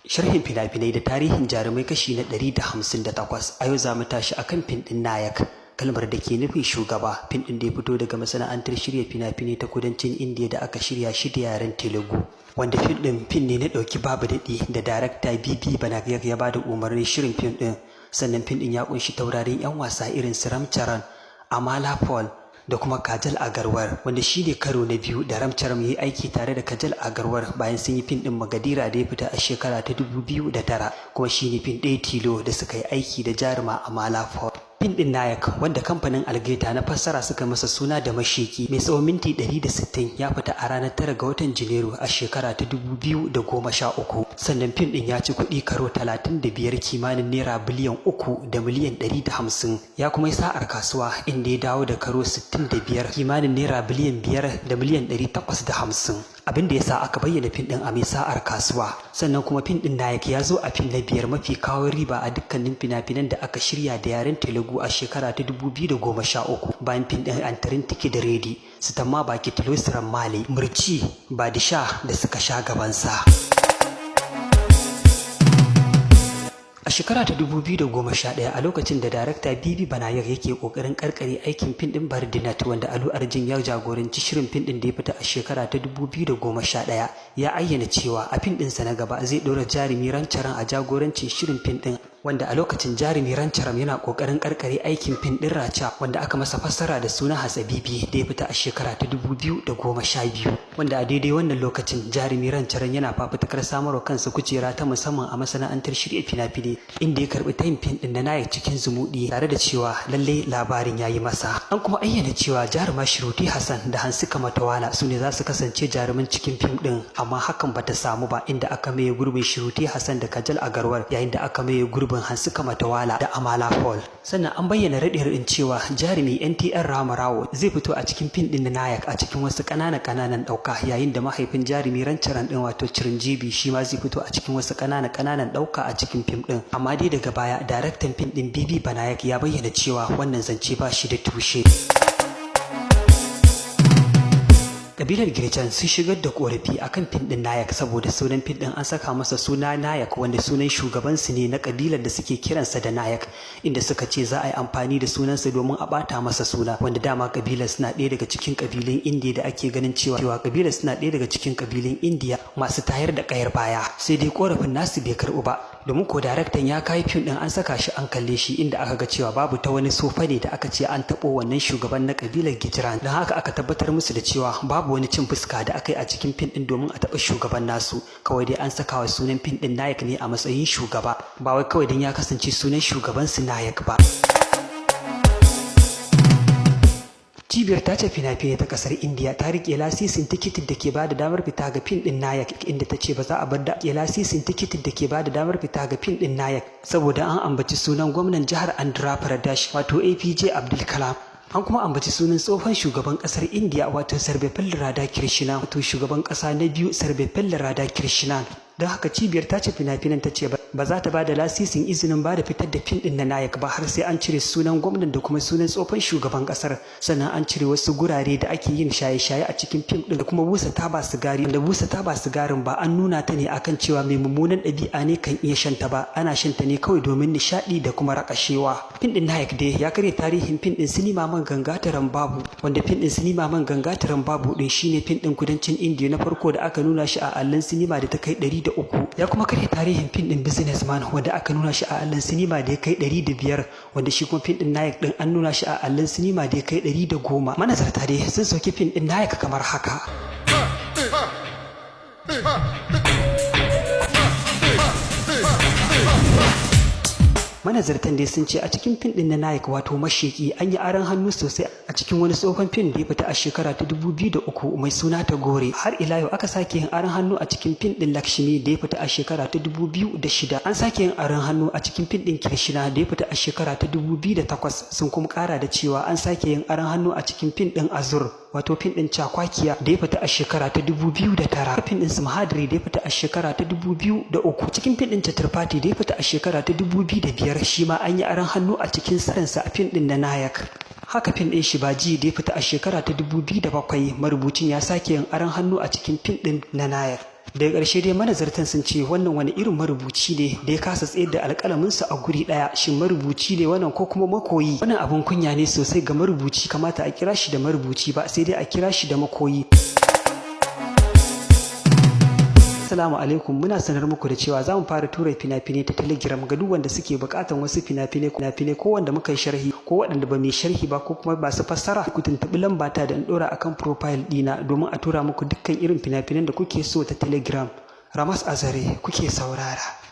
Sharhin fina-finai da tarihin jarumai kashi na 158. A yau za mu tashi akan fim ɗin Nayak, kalmar da ke nufin shugaba, fim ɗin da ya fito daga masana'antar shirya fina-finai ta kudancin Indiya da aka shirya shi da yaren Telugu. Wanda fim ɗin fim ne na ɗauki babu daɗi da darakta BB Vinayak ya ba da umarnin shirin fim ɗin. Sannan fim ɗin ya ƙunshi taurarin 'yan wasa irin su Ram Charan, Amala Paul da kuma Kajal Agarwal, wanda shi ne karo na biyu da Ram Charan ya yi aiki tare da Kajal Agarwal bayan sun yi fim ɗin Magadira da ya fita a shekara ta 2009, kuma shi ne fim ɗaya tilo da suka yi aiki da jaruma Amala Paul. Fim ɗin Nayak, wanda kamfanin Algeta na fassara suka masa suna da Masheki, mai tsawon minti 160, ya fita a ranar 9 ga watan Janairu a shekara ta 2013. Sannan fim ɗin ya ci kuɗi karo 35, kimanin naira biliyan 3 da miliyan 150. Ya kuma yi sa'ar kasuwa, inda ya dawo da karo 65, kimanin naira biliyan 5 da miliyan 850. Abin da ya sa aka bayyana fim ɗin a mai sa'ar kasuwa. Sannan kuma fim ɗin Nayak ya zo a fim na biyar mafi kawo riba a dukkanin fina-finan da aka shirya da yaren Telugu a shekara ta 2013, bayan fim ɗin Attarintiki Daredi, Sitamma Vakitlo Sirimalle, Mirchi, Baadshah da suka sha gabansa. A shekara ta 2011, a lokacin da darakta BB Vinayak yake kokarin karkare aikin fim din Bardinat, wanda Allu Arjun ya jagoranci shirin fim din da ya fita a shekara ta 2011, ya ayyana cewa a fim ɗinsa na gaba zai ɗora jarumi Ram Charan a jagorancin shirin fim ɗin, wanda a lokacin jarumi Ram Charan yana kokarin karkare aikin fim ɗin Racha, wanda aka masa fassara da suna Hatsabibi, da ya fita a shekara ta 2012, wanda a daidai wannan lokacin jarumi Ram Charan yana fafutukar samarwa kansa kujera ta musamman a masana'antar shirya fina-finai, inda ya karbi tayin fim din na Nayak cikin zumuɗi tare da cewa lalle labarin yayi masa. An kuma ayyana cewa jaruma Shruti Hassan da Hansika Matawala su ne za su kasance jaruman cikin fim din, amma hakan bata samu ba, inda aka maye gurbin Shruti Hassan da Kajal Agarwal, yayin da aka maye gurbin Hansika Matawala da Amala Paul. Sannan an bayyana raɗe-raɗin cewa jarumi NTR Ramarao zai fito a cikin fim din na Nayak a cikin wasu ƙananan ƙananan ɗauka, yayin da mahaifin jarumi Ram Charan din, wato Chiranjeevi, shi ma zai fito a cikin wasu ƙananan ƙananan ɗauka a cikin fim din. Amma dai daga baya daraktan fim din BB Vinayak ya bayyana cewa wannan zance ba shi da tushe. Kabilar Girjan sun shigar da korafi akan fim din Nayak saboda sunan fim din an saka masa suna Nayak, wanda sunan shugabansu ne na kabilar da suke kiransa da Nayak, inda suka ce za a yi amfani da sunansa domin a bata masa suna, wanda dama kabilar suna ɗaya daga cikin kabilun Indiya da ake ganin cewa kabilar suna ɗaya daga cikin kabilun Indiya masu tayar da kayar baya. Sai dai korafin nasu bai karɓu ba, domin ko daraktan ya kai fim din an saka shi an kalle shi, inda aka ga cewa babu ta wani sofa ne da aka ce an taɓo wannan shugaban na kabilar Gijiran. Don haka aka tabbatar musu da cewa babu wani cin fuska da aka yi a cikin fim din domin a taɓa shugaban nasu. Kawai dai an saka wa sunan fim din Nayak ne a matsayin shugaba, ba wai kawai don ya kasance sunan shugaban su Nayak ba. Cibiyar tace fina-finai ta kasar Indiya ta rike lasisin tikitin da ke bada damar fita ga fim din Nayak, inda ta ce ba za a bar da lasisin tikitin da ke bada damar fita ga fim din Nayak saboda an ambaci sunan gwamnan jihar Andhra Pradesh, wato APJ Abdul Kalam. An kuma ambaci sunan tsohon shugaban kasar Indiya, wato Sarvepalli Radhakrishnan, wato shugaban kasa na biyu Sarvepalli Radhakrishnan. Don haka cibiyar tace fina-finan ta ce ba za ta ba da lasisin izinin ba da fitar da fim din na Nayak ba har sai an cire sunan gwamnan da kuma sunan tsohon shugaban kasar, sannan an cire wasu gurare da ake yin shaye-shaye a cikin fim din da kuma busa taba sigari, da busa taba sigarin ba an nuna ta ne akan cewa mai mummunan ɗabi'a ne kan iya shanta ba, ana shanta ne kawai domin nishaɗi da kuma rakashewa. Fim din Nayak dai ya karya tarihin fim din sinima man gangataran babu, wanda fim din sinima man gangataran babu din shine fim din kudancin Indiya na farko da aka nuna shi a allon sinima da ta kai 103. Ya kuma karya tarihin fim din Businessman, wanda aka nuna shi a allon sinima da ya kai 105, wanda shi kuma fim din Nayak din an nuna shi a allon sinima da ya kai 110. Manazarta dai sun sauki fim din Nayak kamar haka. Manazartan dai sun ce a cikin fim din na Nayak, wato Masheki, an yi aron hannu sosai a cikin wani tsohon fim da ya fita a shekara ta 2003 mai suna Tagore. Har ila yau aka sake yin aron hannu a cikin fim din Lakshmi da ya fita a shekara ta 2006. An sake yin aron hannu a cikin fim din Krishna da ya fita a shekara ta 2008. Sun kuma kara da cewa an sake yin aron hannu a cikin fim din Azur, wato fim din Cakwakiya, da ya fita a shekara ta 2009, fim din Simhadri da ya fita a shekara ta 2003, cikin fim din Chaturpati da ya fita a shekara ta 2005, shi ma an yi aron hannu a cikin sarinsa a fim din na Nayak. Haka fim din Shivaji da ya fita a shekara ta 2007, marubucin ya sake yin aron hannu a cikin fim din na Nayak. Daga ƙarshe dai, manazartan sun ce wannan wani irin marubuci ne da ya kasa tsayar da alƙalaminsa a guri ɗaya? Shin marubuci ne wannan ko kuma makoyi? Wannan abun kunya ne sosai ga marubuci. Kamata a kira shi da marubuci ba, sai dai a kira shi da makoyi. Assalamu alaikum. Muna sanar muku da cewa za mu fara tura fina-finai ta Telegram ga duk wanda suke buƙatan wasu fina-finai, ko wanda muka yi sharhi ko waɗanda ba mu yi sharhi ba, ko kuma masu fassara. Ku tuntuɓi lamba ta da in ɗora akan profile ɗina domin a tura muku dukkan irin fina-finan da kuke so ta Telegram. Ramas Azare kuke saurara.